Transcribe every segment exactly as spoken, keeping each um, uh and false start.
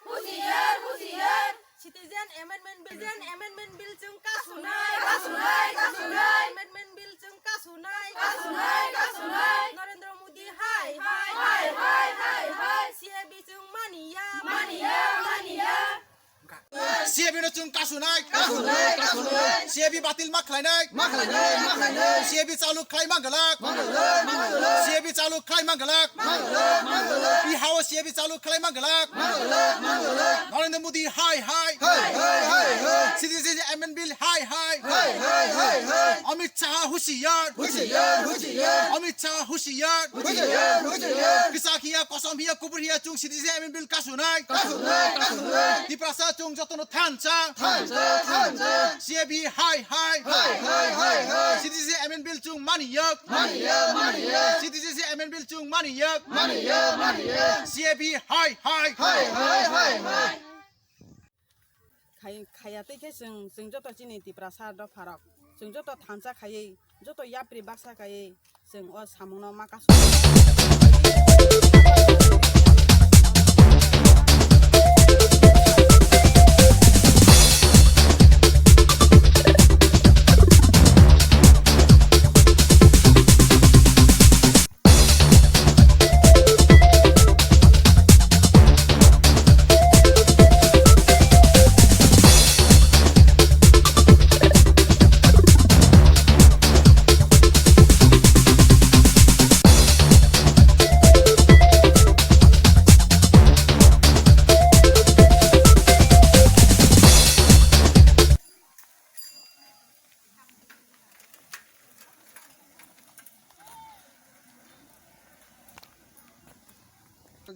Husiar, husiar. Citizen Amendment Bill, Citizen Amendment Bill chwng kasunai, kasunai, kasunai. Amendment Bill chwng kasunai, kasunai, kasunai. Narendra Modi hai, hai, hai, hai, hai, hai. C A B chwng maniya, maniya, maniya. C A B no chwng kasunai. Kasunai, kasunai. C A B batil ma khlainai. Ma khlainai, ma khlainai. C A B chalu khlai ma glak. Ma glak, ma glak. C A B chalu khlai ma glak. Ma glak, ma glak. Bihao C A B chalu khlai ma glak. Ma glak, ma glak. Narendra Modi hai, hai. Hai, hai, hai, hai. Citizen Amendment Bill hai, hai. Hai, hai, hai, hai. Amit Shah husiar. Husiar, husiar. Amit Shah husiar. Husiar, husiar. Kisa hiya, kosom hiya, kubur hiya, chwng Citizen Amendment Bill kasunai. Kasunai, kasunai. Tiprasa chwng jotono thansa. Thansa, thansa. C A B hai, hai. Hai, hai, hai, hai. Citizen Amendment Bill chwng maniyak. Maniyak, maniyak. Citizen Amendment Bill chwng maniyak. Maniyak, maniyak. C A B hai, hai. Hai, hai, hai, hai. Khai-, khaiya tei khe chwng, chwng joto chini Tiprasa dopharok, chwng joto thansa khaiwi, joto yapri baksa khaiwi, chwng o samungno ma kasu.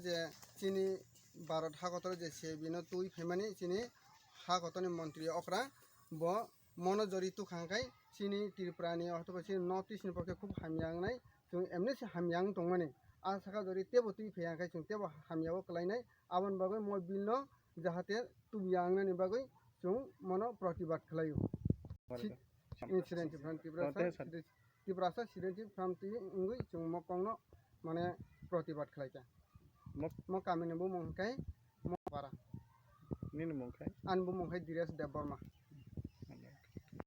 Je chini Bharat hakotor je C A B no twi phaimani chini hakotorni montri okra bo mono jori tukha hwnkhe chini Tripura ni othoba chini North East ni pokhe khub hamya wngnai, chwng emni se hamya wng tongmani. A saka jori tebo twi phaiya hwnkhe chwng tebo hamya o kwlainai, aboni bagwi mo bill no jahate tubuya wngnani bagwi chwng mono protibad khlaio. Welcome. Incident from Tiprasa, Tiprasa Student Front twi wngwi chwng mo kokno mane protibad khlaikha. Mo kamini bumung hwnkhe mo para. Nini mung khe? Ani bumung khe Diresh Debbarma.